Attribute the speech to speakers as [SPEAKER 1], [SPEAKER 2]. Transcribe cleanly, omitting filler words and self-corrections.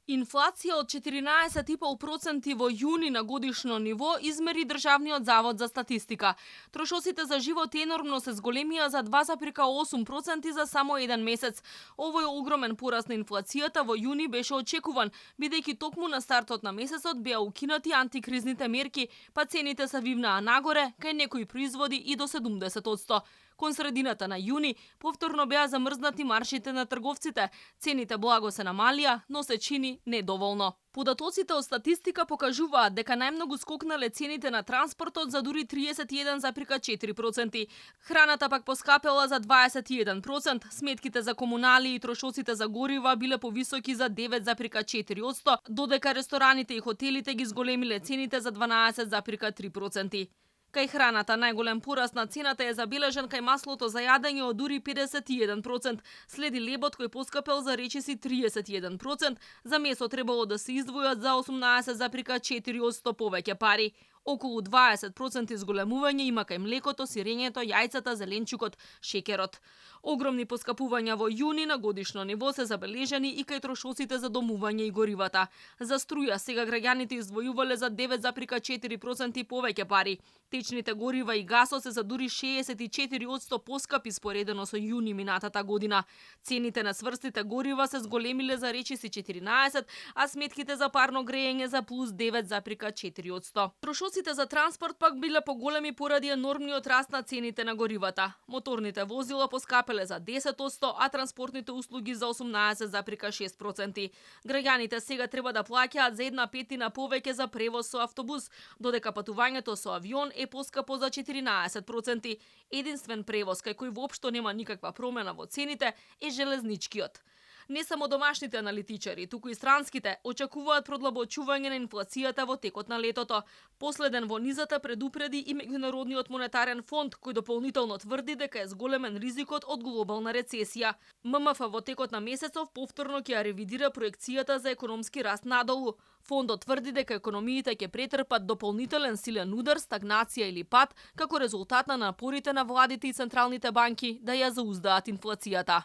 [SPEAKER 1] Инфлација од 14,5% во јуни на годишно ниво измери Државниот завод за статистика. Трошоците за живот енормно се зголемија за 2,8% за само еден месец. Овој огромен пораст на инфлацијата во јуни беше очекуван, бидејќи токму на стартот на месецот беа укинати антикризните мерки, па цените се вивнаа нагоре, кај некои производи и до 70%. Кон средината на јуни повторно беа замрзнати маршите на трговците, цените благо се намалија, но се чини недоволно. Податоците од статистика покажуваат дека најмногу скокнале цените на транспортот за дури 31,4%. Храната пак поскапела за 21%, сметките за комунали и трошоците за горива биле повисоки за 9,4%, додека рестораните и хотелите ги зголемиле цените за 12,3%. Кај храната најголем пораст на цената е забележен кај маслото за јадење од дури 51%, следи лебот кој поскапел за речиси 31%, за месо требало да се издвојат за 18,4% повеќе пари. Околу 20% изголемување има кај млекото, сирењето, јајцата, зеленчукот, шекерот. Огромни поскапувања во јуни на годишно ниво се забележени и кај трошоците за домување и горивата. За струја сега граѓаните издвојувале за 9,4% повеќе пари. Течните горива и гасот се за дури 64% поскапи споредено со јуни минатата година. Цените на сврстите горива се зголемиле за речиси 14, а сметките за парно грејење за плюс 9,4%. Трошоците за транспорт пак биле поголеми поради енормниот раст на цените на горивата. Моторните возила поскапеле за 10%, а транспортните услуги за 18,6%. Граѓаните сега треба да плаќаат за 1/5 повеќе за превоз со автобус, додека патувањето со авион е поскапо за 14%. Единствен превоз кај кој воопшто нема никаква промена во цените е железничкиот. Не само домашните аналитичари, туку и странските очекуваат продлабочување на инфлацијата во текот на летото. Последен во низата предупреди и Меѓународниот монетарен фонд, кој дополнително тврди дека е зголемен ризикот од глобална рецесија. ММФ во текот на месецов повторно ќе ја ревидира проекцијата за економски раст надолу. Фондот тврди дека економиите ќе претрпат дополнителен силен удар, стагнација или пад, како резултат на напорите на владите и централните банки да ја зауздаат инфлацијата.